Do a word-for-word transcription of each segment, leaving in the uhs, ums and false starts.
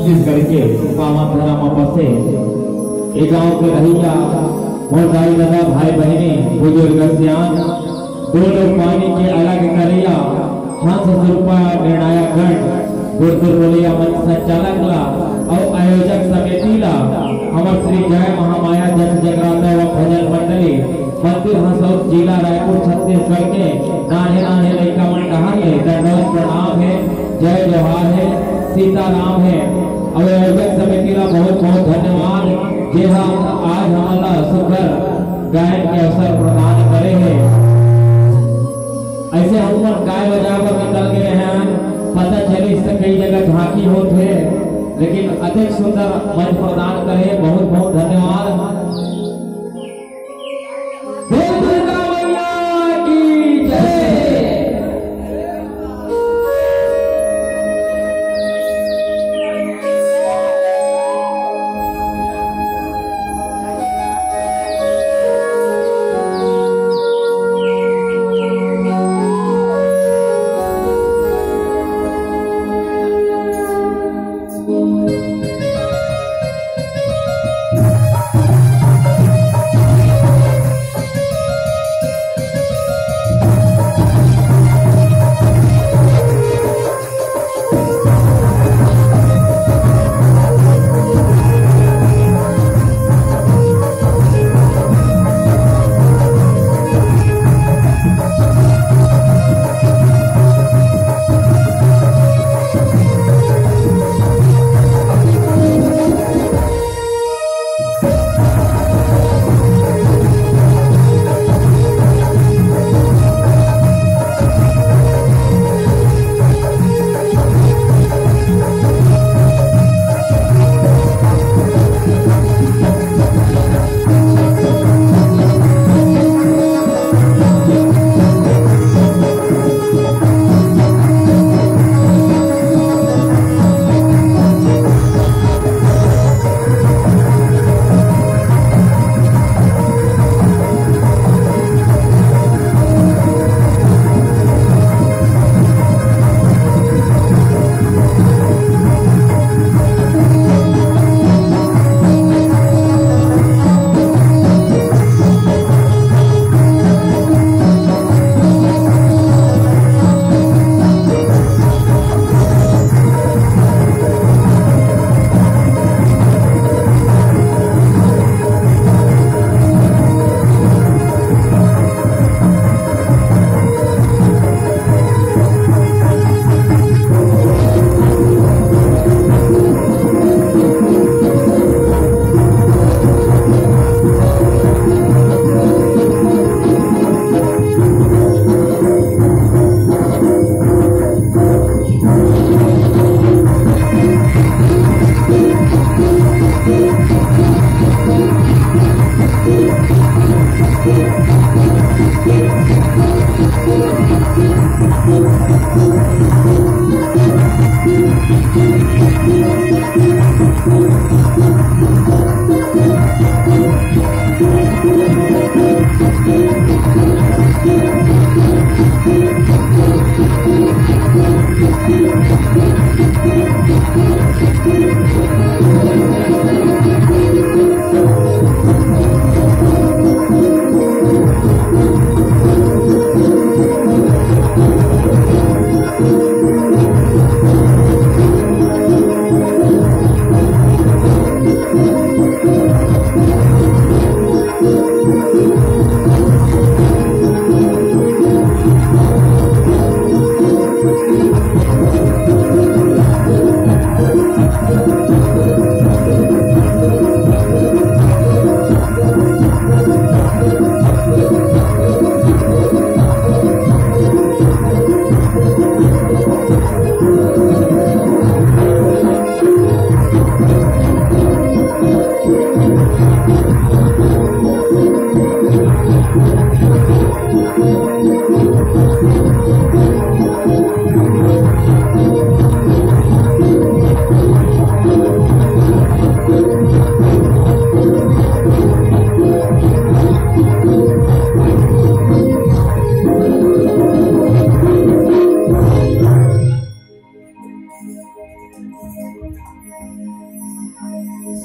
छत्तीसगढ़ के पावन धरा म बसे ए गांव के रहइया मोर दाई ददा, भाई बहिनी, बुजुर्ग सियान, दो लोग पानी के अलग करइया हंस सुरपा निर्णायक गण, गुरतुर बोलिया मंच संचालक ला अउ आयोजक समिति ला, हमर श्री जय महामाया जस जगराता व भजन मंडली, मंदिर हसौद, जिला रायपुर, छत्तीसगढ़ के नान्हे नान्हे लइका मन डहार ले दंडवत प्रणाम हे, जय जोहार हे, सीताराम हे। अउ आयोजक समिति ला बहुत बहुत धन्यवाद, जे हा आज हमन ला सुघर गायन के अवसर प्रदान करे हे। ऐसे हम मन गाय बजाए बर निकल गए हैं, पता चलिस त कई जगह झांकी होत हे, लेकिन अतेक सुंदर मंच प्रदान करे, बहुत बहुत धन्यवाद। बोल दुर्गा मैया की जय।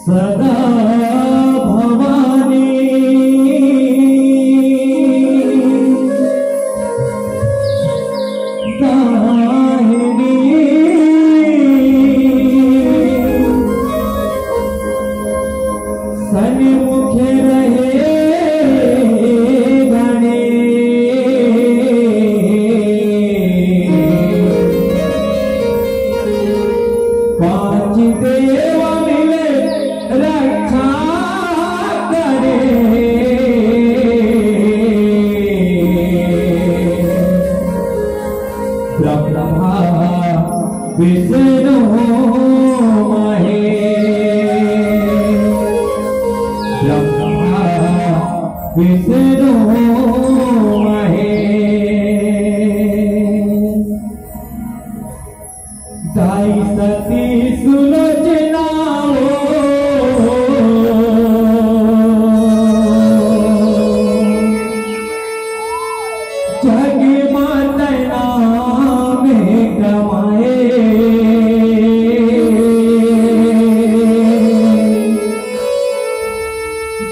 सदा भवानी दाहिनी सन्मुख रहे गणेश। पांच देव मिले रक्षा करे। ब्रह्मा विष्णु महेश। ब्रह्मा विष्णु महेश। दाई सती सुलोचना हो। जग माता नाम कमाए।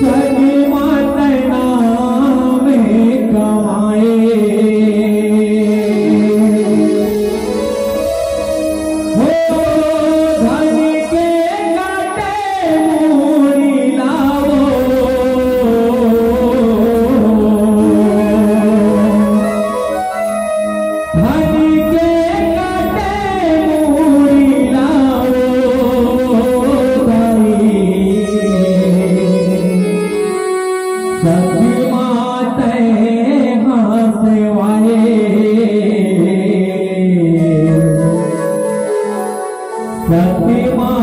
जग माता नाम कमाए। हो धन के काटे मूड़ी लावो। धन के काटे मूड़ी लावो दाई। सती माते हंसवाए। सती माँ